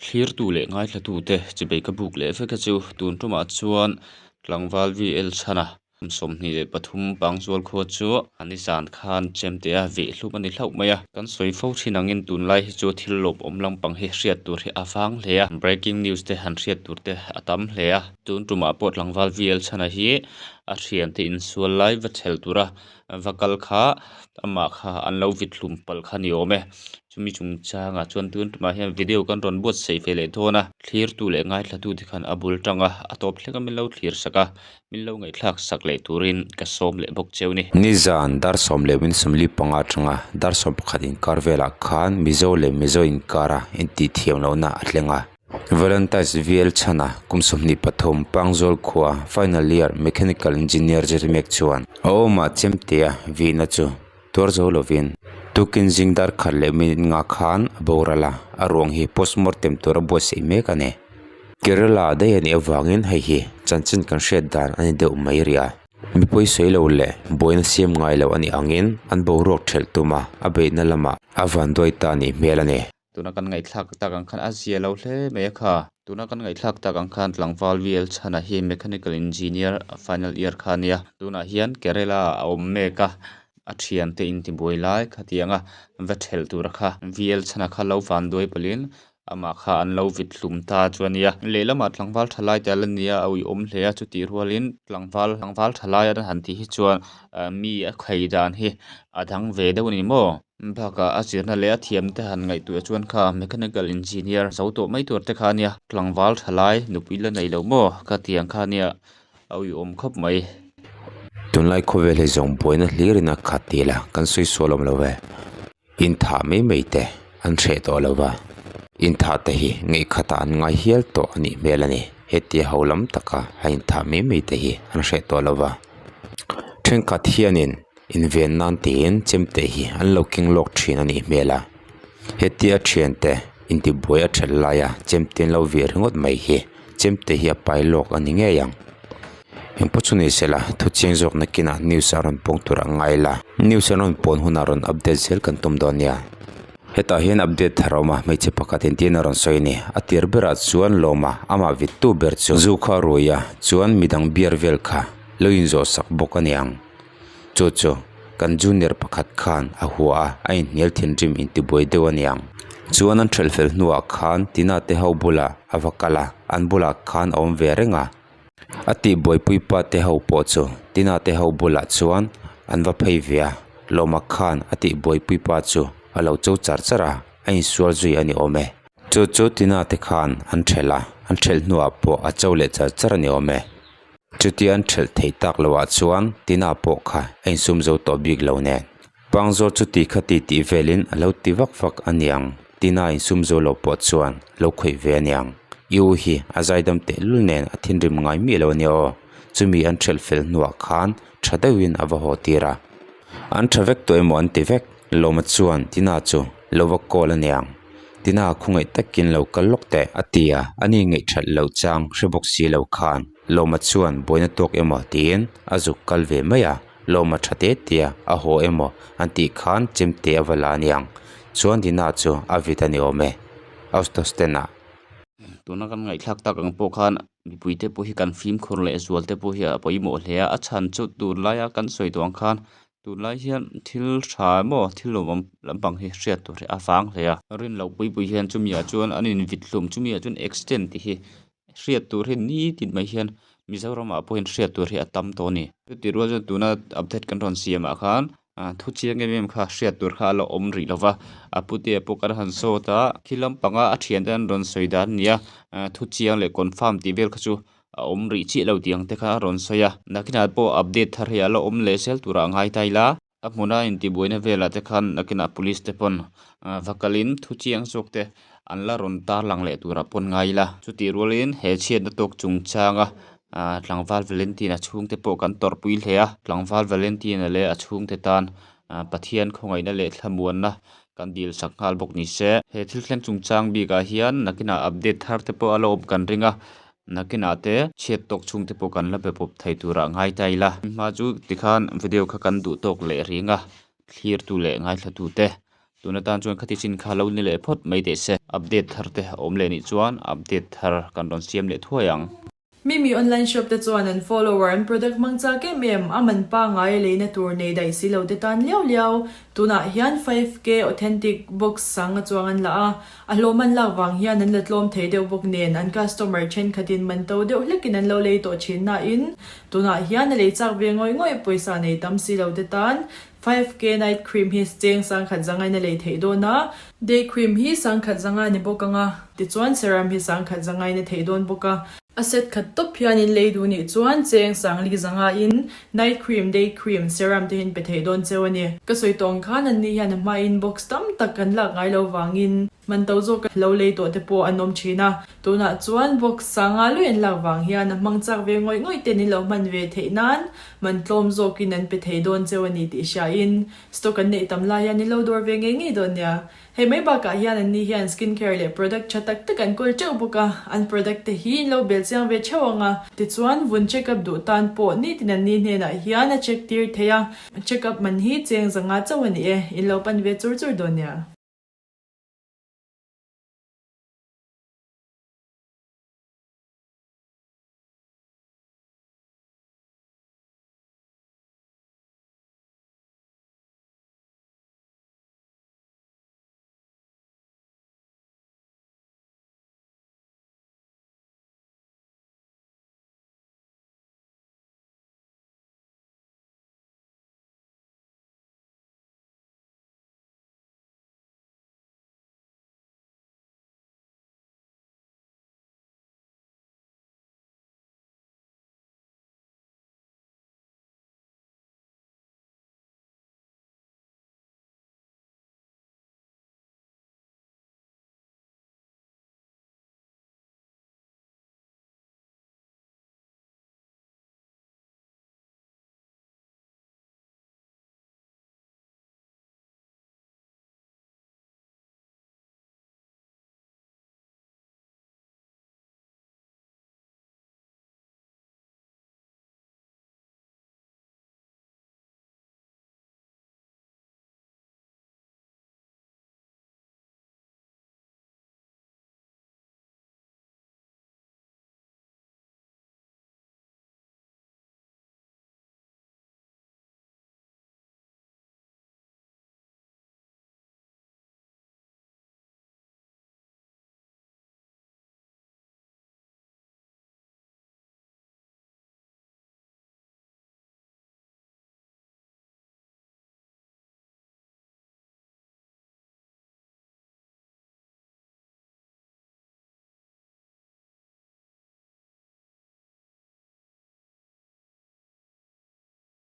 Thlirtu leh ngaithlatute chibei ka buk leh vek a chu tun tumah chuan tlangval VL chhana kum 23 Pangzual khua chu a nizan khan chemte a vih hlum a ni hlauh mai a. Kan sawi fo thin angin tunlai hi chu thil lawmawm lampang hi hriat tur hi a vang hle a, breaking news te han hriat tur te a tam hle a. Tun tumah pawh tlangval VL chhana hi a thiante insual lai va chhel tura va kal kha amah kha an lo vit hlum palh kha ni awm e. Chumi chungchangah chuan tun tumah hian video kan rawn buatsaih ve leh dawn a, thlirtu leh ngaithlatu te khan a bul tang a, a tawp thleng a min lo thlir sak a, min lo ngaihthlak sak leh turin ka sawm leh bawk cheu ni. Nizan dar 11:45 atanga dar 11 inkar velah khan Mizo leh Mizo inkara intih thiamlohna a thleng a. Valentine's VL chhana kum 23 Pangzawl khua final year mechanical engineer zir mek chuan a awmah chemtea vihna chu tuar zo lovin tukin zing dar khat leh minute nga khan a boral a, a ruang hi postmortem tura buatsaih mek a ni. Kerala daih a nih avangin hei hi chanchin kan hriat dan a ni deuh mai rih a. Mipui sawi lo leh buaina siam ngai lo a nih angin an boruak thelh tuma a beihna lamah a vanduai ta a nih hmel a ni. Tuna kan ngaihthlak tak ang khan a zia lo hle mai a kha. Tuna kan ngaihthlak tak ang khan tlangval VL Chhana hi mechanical engineer final year kha a nia. Tunah hian Kerala ah a awm mek a, a thiante intibuai lai khatianga va thelh tura kha VL Chhana kha lo van duai palhin amah kha an lo vit hlum ta chu a nia. Lehlamah tlangval tha lai te a la nia a uiawm hle a, chutih rualin tlangval tlangval tha lai a han tih hi chuan mi a khai dan hi a dang ve deuh a ni maw? Bakah a zirna leh a thiam te han ngaihtuah chuan kha mechanical engineer zo tawh mai tur te kha a nia, tlangval tha lai nupui la nei lo maw ka tiang kha a nia a uiawm khawp mai. Tunlai khawvel hi zawng buaina hlirin a khat ti la kan sawi sual awm lo ve. Inthah mai mai te an hreh tawh lo va, inthah te hi ngaihkhatah an ngai hial tawh a nih hmel a ni. Hetia ho lam taka a inthah mai mai te hi an hreh tawh lo va. Thenkhat hianin Inven nan tiin chemte hi an lo keng lawk thin a nih hmel a, hetia thiante intibuai a that laia chemte an lo vir ringawt mai hi chemte hi a pai lawk a ni ngei ang. Engpawh chu ni sela thu chiang zawk nakinah news a rawn pawng tur a ngai la, news an rawn pawn hunah rawn update zel kan tum dawn nia. Hetah hian update thar a awm a, hmeichhe pakhat in tiin a rawn sawi a ni. A tir berah chuan Lawma amah vittu ber chu zu kha a rui a, chuan midang beer vel kha lo inzawh sak bawk a ni ang. Chu chu kan junior pakhat khan a hua a, a inhnial thinrim intibuai deuh a niang. Chuan an ṭhelh fel hnuah khan Tina te ho bulah a va kal a, an bulah khan a awm ve reng a. A tihbuaipui pa te ho pawh chu Tina te ho bulah chuan an va phei ve a, Lawma khan a tihbuaipui pa chu a lo cho char char a, a insual zui a ni awm e. Chu chu Tina te khan an ṭhelh a, an ṭhelh hnuah pawh a cho leh char char a ni awm e. Chutia an ṭhelh theih tak loh ah chuan Tina pawh kha a insum zo tawh bik lo nen. Pangzawl chu ti kha ti tih velin a lo ti vak vak a niang. Tina insum zo lo pawh chuan lo khawih ve a niang. I u hi a zaidam tehlul nen a thinrim ngai miah lo a nia aw. Chumi an ṭhelh fel hnuah khan ṭha deuhin a va haw tir a. An ṭha vek tawh emaw an ti vek. Lawma chuan Tina chu lo va call a niang. Tina khawngaih takin lo kal lawk teh a ti a, ani ngaihṭhat loh chang hre bawk si lo khan. Lawma chuan buaina tawk emaw tiin a zuk kal ve mai a, Lawma tha te tia a haw emaw an tih khan chemte a va la aniang. Chuan Dina chu a vit a ni awm e. Austosten-ah. Tuna kan ngaihthlak tak ang pawh khan mipuite pawh hi kan fimkhur leh zual te pawh hi a pawimawh hle a, a chhan chu tunlaia kan sawi tawh ang khan tunlai hian thil tha emaw thil lawmawm lampang hi hriat tur hi a vang hle a. Rin loh pui pui hian chumi ah chuan an invit hlum chumi ah chuan accident tih hi hriat tur hi nitin mai hian Mizoramah pawhin hriat tur hi a tam tawh a ni. Chutih rual chuan tuna update kan rawn siamah khan thu chiang em em kha hriat tur kha a la awm rih lo va, a putea pawh kan han zawt a, khi lampanga a thiante an rawn sawi dan a ni a, thu chiang leh confirm tih vel kha chu a awm rih chiah lo tih ang te kha a rawn sawi a. Nakinah pawh update thar hi a la awm leh zel turah a ngai ta ila. A hmuna intibuaina velah te khan nakinah police te pawn va kalin thu chiang zawk te an la rawn tarlang leh turah pawn ngai ila. Chutih rualin he chhiatna tawk chungchanga tlangval Valentina chhungte pawh kan tawrhpui hle a. Tlangval Valentina leh a chhungte tan Pathian khawngaihna leh thlamuanna kan dil sak nghal bawk ni se. He thil thleng chungchang bikah hian nakinah update thar te pawh a la awm kan ring a. Nakinah te chhiat tawk chhung te pawh kan la be pawp thei turah ngai ta ila. Hma chu tikhan video kha kan duh tawk leh ring a, thlirtu leh ngaithlatute. Tun atan chuan khati chin kha lo ni leh phawt mai teh se. Update thar te a awm leh nih chuan update thar kan rawn siam leh thuai ang. Mimi online shop te chuan an follower an product hmang chak em em, a man pangai leina tur nei daih si lo te tan liau liau. Tunah hian 5K authentic box sang a chuang an la a, a hlawm an lak vang hian an la tlawm thei deuh bawk nen an customer thenkhatin man to deuh hlekin an lo lei tawh thin nain tunah hian a lei chak ve ngawih ngawih pawisa nei tam si lo te tan 5K night cream hi cheng sangkhat zangain a lei theih dawn a, day cream hi sangkhat zanga ni bawk ang a, tichuan serum hi sangkhat zangain a theih dawn bawk a. A set khat tawp hian in lei duh nih chuan cheng sangli zangain night cream, day cream, serum te hi in pe theih dawn cheu a ni. Ka sawi tawng khan anni hian a hmain box tam tak kan lak ngai lo vangin man to zawk a lo lei tawh te pawh an awm thin a, tunah chuan box sanga lui an lak vang hian a hmang chak ve ngawih ngawih ten in lo hman ve theih nan Man tlawm zawkin an pe thei dawn cheu a ni tih hriain stock an neih tam lai hian in lo dawr ve ngei ngei dawn nia. Hei mai bakah hian anni hian skin care leh product tha tak tak an kawl teuh bawk a, an product te hi in lo bel chiang ve theuh ang a. Tichuan vun check up duh tan pawh nitin anni hnenah hian a check tir thei a, check up man hi cheng zanga chauh a ni e, in lo pan ve chur chur dawn nia.